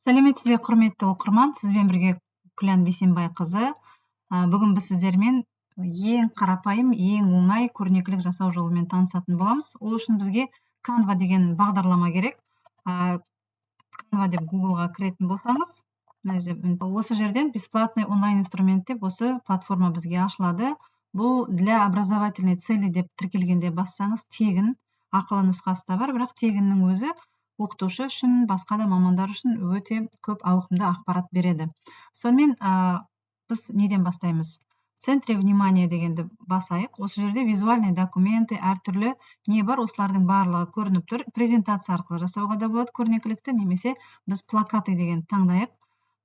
Сәлеметсіз бе, құрметті оқырман! Сізбен бірге Күлән Бейсенбайқызы. Бүгін біз сіздермен ең қарапайым, ең оңай көрнекілік жасау жолымен танысатын боламыз. Ол үшін бізге Canva деген бағдарлама керек. Canva деп Гуглға кіретін болсаңыз, мына жерде, осы жерден «Бесплатный онлайн инструмент» деп осы платформа бізге ашылады. Бұл «Для образовательной цели» деп тіркелгенде бассаңыз, тегін, ақылы нұсқасы да бар, бірақ тегіннің өзі оқытушы үшін, басқа да мамандар үшін өте көп ауқымды ақпарат береді. Сонымен, біз неден бастаймыз? «В центре внимания» дегенді басайық. Осы жерде «Визуальные документы», әртүрлі не бар, осылардың барлығы көрініп тұр. Презентация арқылы жасауға да болады көрнекілікті, немесе біз «Плакаты» дегенді таңдайық.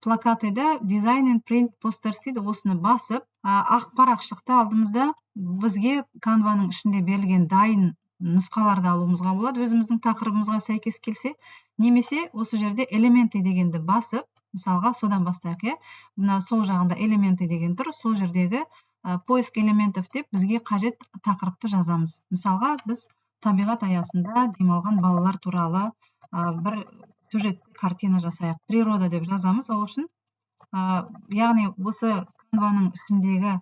«Плакаты» да «Design and print posters» дейді. Осыны басып, ақ парақ шықты алдымызда. Бізге Канваның ішінде берілген дайын нұсқаларды алуымызға болады, өзіміздің тақырыбымызға сәйкес келсе, немесе осы жерде «Элементы» дегенді басып, мысалға, содан бастайық, иә. Мына сол жағында «Элементы» деген тұр. Сол жердегі «Поиск элементов» деп бізге қажет тақырыпты жазамыз. Мысалға, біз табиғат аясында демалған балалар туралы бір сюжет, картина жасайық. «Природа» деп жазамыз. Ол үшін, яғни осы Канваның ішіндегі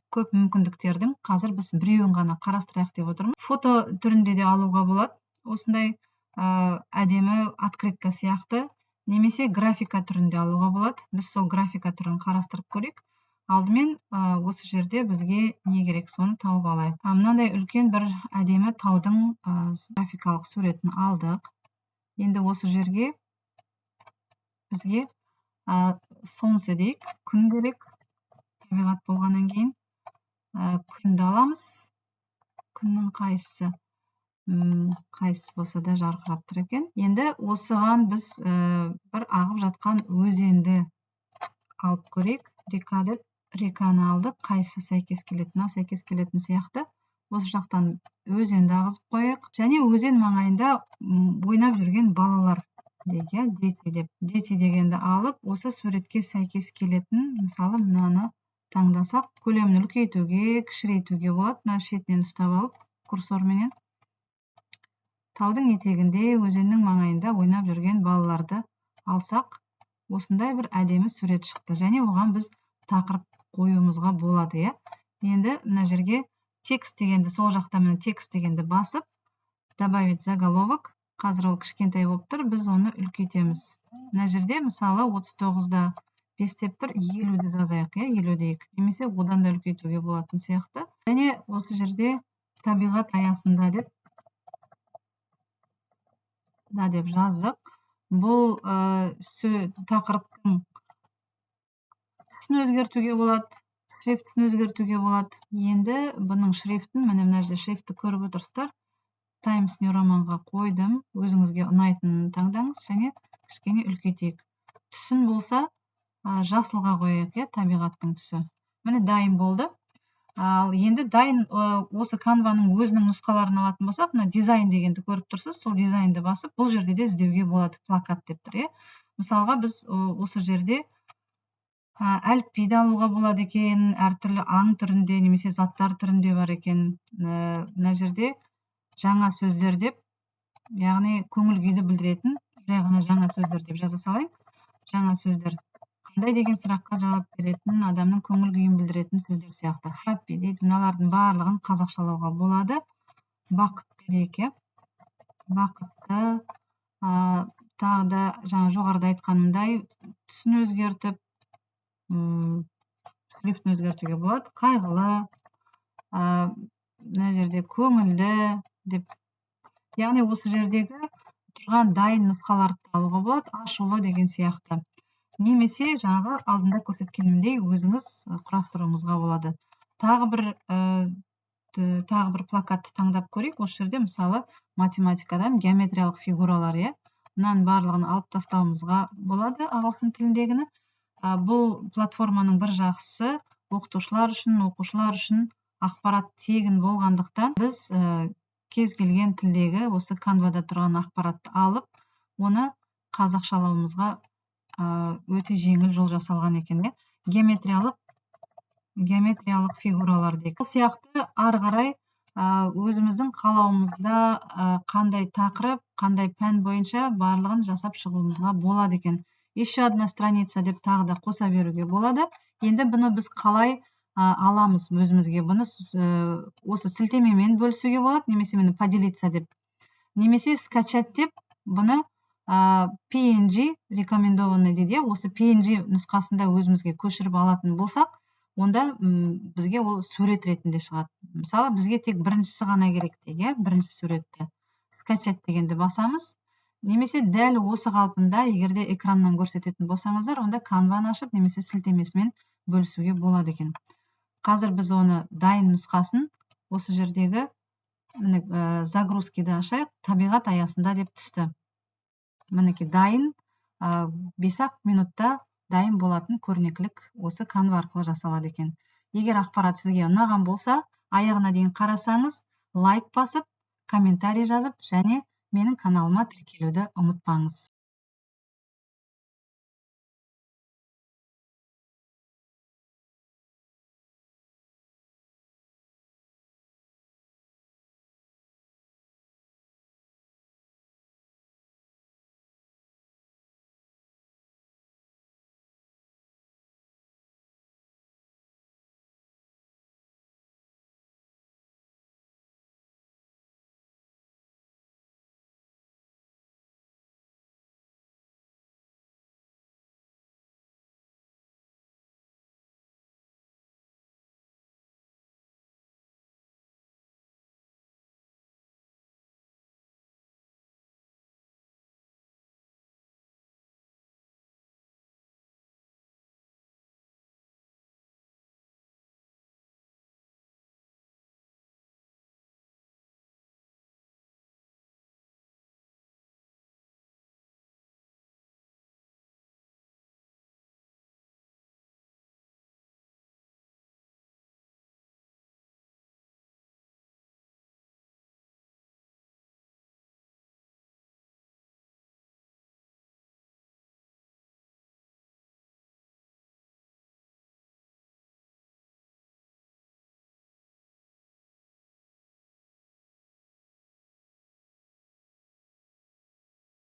көп мүмкіндіктердің қазір біз біреуін ғана қарастырайық деп отырмын. Фото түрінде де алуға болады, осындай әдемі открытка сияқты, немесе графика түрінде алуға болады. Біз сол графика түрін қарастырып көрейік. Алдымен осы жерде бізге не керек, соны тауып алайық. Мынандай үлкен бір әдемі таудың графикалық суретін алдық. Енді осы жерге бізге солнце дейік, күн керек. Табиғат болғаннан кейін күнді аламыз. Күннің қайсысы? Қайсысы болса да жарқырап тұр екен. Енді осыған біз бір ағып жатқан өзенді алып көрейік. «Река» деп реканы алдық. Қайсысы сәйкес келеді? Мынау сәйкес келетін сияқты. Осы жақтан өзенді ағызып қояйық және өзен маңайында ойнап жүрген балалар дейік, иә, «Дети» деп. «Дети» дегенді алып, осы суретке сәйкес келетін, мысалы, мынаны таңдасақ, көлемін үлкейтуге, кішірейтуге болады. Мына шетінен ұстап алып, курсорменен таудың етегінде, өзеннің маңайында ойнап жүрген балаларды алсақ, осындай бір әдемі сурет шықты және оған біз тақырып қоюымызға болады, иә. Енді мына жерге «Текст» дегенді, сол жақта, міне, «Текст» дегенді басып, «Добавить заголовок». Қазір ол кішкентай болып тұр, біз оны үлкейтеміз. Мына жерде, мысалы, 39-да 5 деп тұр, 50-ді жазайық, иә, 50 дейік, немесе одан да үлкейтуге болатын сияқты. Және осы жерде «Табиғат аясында» деп да деп жаздық. Бұл тақырыптың түсін өзгертуге болады, шрифтісін өзгертуге болады. Енді бұның шрифтін, міне, мына жерде шрифтті көріп отырсыздар, Times New Romanға қойдым. Өзіңізге ұнайтынын таңдаңыз және кішкене үлкейтейік. Түсін болса, жасылға қояйық, иә, табиғаттың түсі. Міне, дайын болды. Ал енді дайын осы Канваның өзінің нұсқаларын алатын болсақ, мына «Дизайн» дегенді көріп тұрсыз. Сол «Дизайнды» басып, бұл жерде де іздеуге болады. «Плакат» деп тұр, иә. Мысалға, біз осы жерде әліпбиді алуға болады екен, әртүрлі аң түрінде немесе заттар түрінде бар екен. Мына жерде «Жаңа сөздер» деп, яғни көңіл күйді білдіретін жай ғана «Жаңа сөздер» деп жаза салайын. Жаңа сөздер қандай деген сұраққа жауап беретін, адамның көңіл күйін білдіретін сөздер сияқты. «Happy» дейді. Мыналардың барлығын қазақшалауға болады. «Бақытты» дейік, иә, бақытты. Тағы да жаңа жоғарыда айтқанымдай, түсін өзгертіп, шрифтін өзгертуге болады. Қайғылы, мына жерде «Көңілді» деп, яғни осы жердегі тұрған дайын нұсқаларды алуға болады, «Ашулы» деген сияқты, немесе жаңағы алдында көрсеткенімдей, өзіңіз құрастыруыңызға болады. Тағы бір плакатты таңдап көрейік. Осы жерде, мысалы, математикадан геометриялық фигуралар, иә. Мынаның барлығын алып тастауымызға болады, ағылшын тіліндегіні. Бұл платформаның бір жақсысы, оқытушылар үшін, оқушылар үшін ақпарат тегін болғандықтан, біз кез келген тілдегі осы Канвада тұрған ақпаратты алып, оны қазақшалауымызға өте жеңіл жол жасалған екен, иә. Геометриялық фигуралар дейік. Сол сияқты ары қарай Өзіміздің қалауымызда қандай тақырып, қандай пән бойынша барлығын жасап шығуымызға болады екен. «Еще одна страница» деп тағы да қоса беруге болады. Енді бұны біз қалай аламыз өзімізге? Бұны осы сілтемемен бөлісуге болады немесе, міне, «Поделиться» деп, немесе «Скачать» деп, бұны PNG рекомендованный дейді, иә, осы PNG нұсқасында өзімізге көшіріп алатын болсақ, онда бізге ол сурет ретінде шығады. Мысалы, бізге тек біріншісі ғана керек дейік, иә, бірінші суретті «Скачать» дегенді басамыз. Немесе дәл осы қалпында, егер де экраннан көрсететін болсаңыздар, онда Канваны ашып немесе сілтемесімен бөлісуге болады екен. Қазір біз оны дайын нұсқасын осы жердегі, міне, загрузки ді ашайық. «Табиғат аясында» деп түсті. Мінекей, дайын, 5-ақ минутта дайын болатын көрнекілік осы Канва арқылы жасалады екен. Егер ақпарат сізге ұнаған болса, аяғына дейін қарасаңыз, лайк басып, комментарий жазып және менің каналыма тіркелуді ұмытпаңыз.